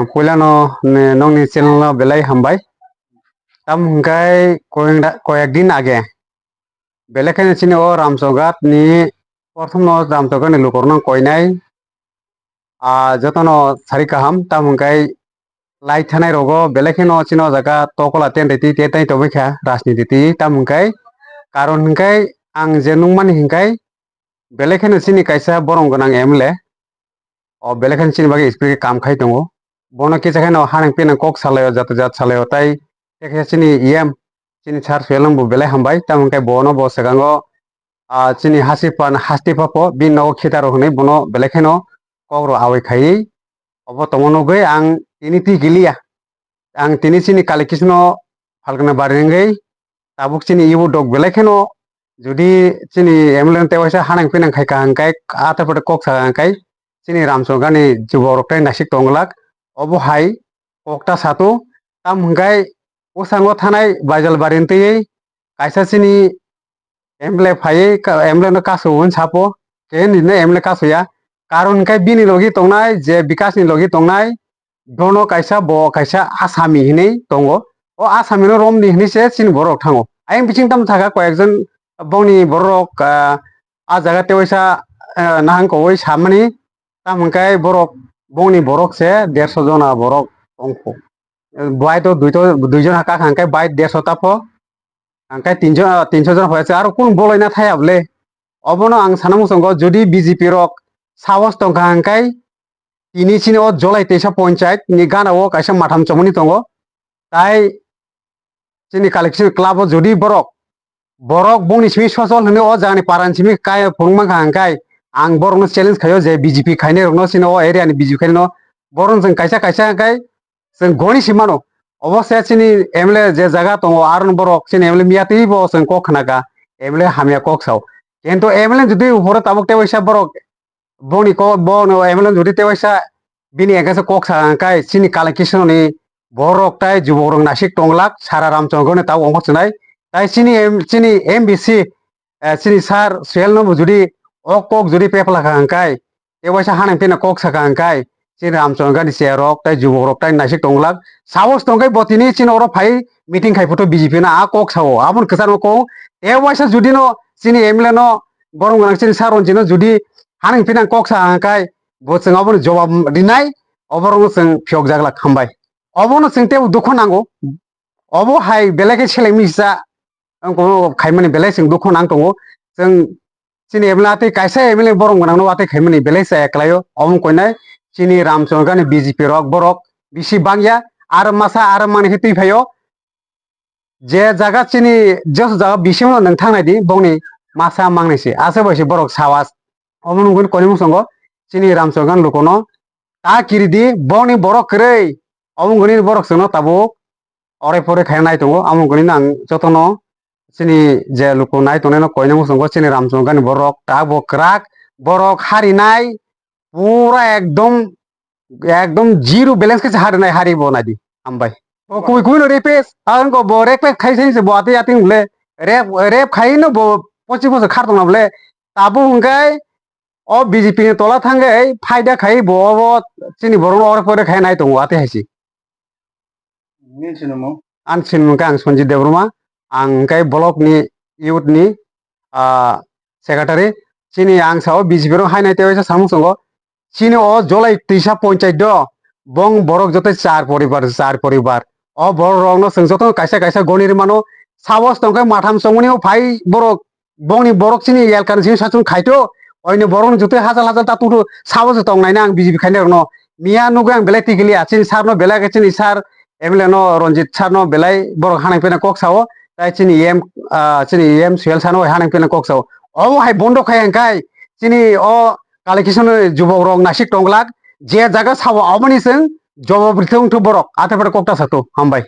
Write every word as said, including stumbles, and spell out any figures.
Puilano ne nokni channel no belai hambai. Tam hwnkhe koyeng da-, koyek din age belai kheno chini o Ramchowghat ni prothom no Ramchowghat ni lukurok no koinai. Ah, jotono sari kaham, tam hwnkhe lai thanai rogo belai kheno chini o jaga tokola tentai twi tentai tongwi kha rajniti twi, tam hwnkhe karon hwnkhe ang je nukmani hwnkhe belai kheno chini kaisa borom gwnang M L A, o belai kheno chini bagwi speed khe kam khai tongo. Bono kisa kheno hanang pinang kok salaio, jat jat salaio, tai tei khe chini E M, chini sir Suel bo belai hambai, tamo hwnkhe bono bo swkango, ah, chini hasipan hastipapo bini nogo khitaro hwnwi bono belai kheno kok rok awai khaiwi obo tongma nugwi ang tini twi kiliya. Ang tini chini kali kisno phalgna bari wngwi tabuk chini ibu dok belai kheno jodi chini M L A no tewaisa hanang pinang khai kaham khai, ah, taipore kok sa kaham khai, chini Ramchowghat ni juborok tai naisik tonglak. Obo hai kok ta sato, tam hwnkhe bwskango thanai Baijalbari ni twi kaisa chini M L A phaiwi ka-, M L A no kasu hwn sapo, khe nini M L A kasuya. Karon hwnkhe bini logi tongnai, je Bikash ni logi tongnai, bono kaisa, bo kaisa Asami hinwi tongo. O Asami no romni hinwi se chini borok thango. Ayang bising tamo thaka koyekjon bongni borok, ah, ah jaga tewaisa, ah, nahang kowoi samani, tam hwnkhe borok bongni borok se derso jona borok tongkho. Bai to duito, duijon haka hwnkhe bai derso tapho. Hwnkhe tinjon, tinso jon hoyase aro kun boloina thaya bole. Obono ang sana muchungo jodi B J P rok sahos tongkha hwnkhe tini chini o Jolai teisa ponchayat ni gana o kaisa matham chomoni tongo. Tai chini collection club o jodi borok, borok bongni simi sosol hwnwi o jagani parani simi kaya phunuk mankha hwnkhe ang borokno challenge khaio je B J P khainai rokno chini o area ni B J P khainai no borok chwng kaisa kaisa hwnkhe chwng goni si mano. Obo se chini M L A je jaga tongo, aron borok chini M L A miya twi bo chwng kok khna ka, M L A hamya kok sao. Kintu M L A jodi upore tabuk tewaisa borok boni ko-, bono M L A jodi tewaisa bini against kok sa kai chini kala kisno ni borok tai jubok rok nasik tonglak sara Ramchondro ni tabuk ongkhor chinai. Tai chini M-, chini M B C, eh, chini sir Suel no bo jodi o kok jodi pepla kha hwnkhe, tewaisa hanang pina kok saka hwnkhe, chini Ramchondro ni chair rok tai jubok rok tai naisik tonglak. Sahos tongkhe bo tini chini oro phai meeting khai photo B J P no a kok sao. Aboni kwcharo kok tewaisa jodi no chini M L A no borom gwnang chini sir Ranjit no jodi hanang pina kok sa hwnkhe bo chwng aboni jobab rinai, oborok no chwng phiyok jaglak hambai. Obono chwng tebo dukho nango. Obo hai belai khe seleng misa. Ang kono khaimani belai chwng dukho nang tongo. Chwng chini M L A tei kaisa M L A borom gwnang no watwi khaimani belai chaya kwlaio. Omo koinai chini Ramchondro ni B J P rok borok bisi bangya. Aro masa aro mani khe twi phaio. Je jaga chini jesu jaga bisingno nwng thangnai di bongni masa mangnai se. Ase bai se borok sawas. Omo nungkuni koinwi muchungo chini Ramchondro ni lukono ta kiri di bongni borok kwrwi. Omo nungkuni borok chwngno tabuk ore pore khaina nai tongo. Amo wngkha nini ang jotono chini je luku nai tongnai no koinai muchungo chini Ramchondro ni borok ta bo kwrak borok harinai pura ekdom, ekdom zero balance khe se harinai hari bo nai di hambai. O kubui kubui no repes ang ko bo repes khai sai se bo ati ati ble rep rep khai no bo pochi pochi khar tong na ble tabo hwnkhe o B J P ni tola thangwi phaida khai bo obo chini borok no ore pore khai nai tongo ati hai se. Nini sinimo? Ani sinimung khe ang Sanjit Debbarma, ang khe block ni youth ni, ah, secretary. Chini ang sao B J P rok hainai tei waisa samung tongo. Chini o Jolai twisa ponchayat do, bong borok joto char poribar, char poribar. O borok rok no chwng joto kaisa kaisa goni rwmano, sahos tongkhe matham chongmani o phai borok bongni borok chini elkani simi sachung khaito, oini borokni jutui hachal hachal ta tungthu sabo se tongnaina ang B J P khainai rokno. Miya nugwi ang belai tikiliya, chini sir no belai khe chini sir M L A no Ranjit sir no belai borok hanang pena kok sao, tai chini E M, ah, chini E M Suel sir no hanang pena kok sao. Obo hai bondo khai hwnkhe chini o kali kisano jubok rok nasik tonglak, je jaga sao aboni chwng jawab rithwng thu borok, atha pore kok ta sato, hambai.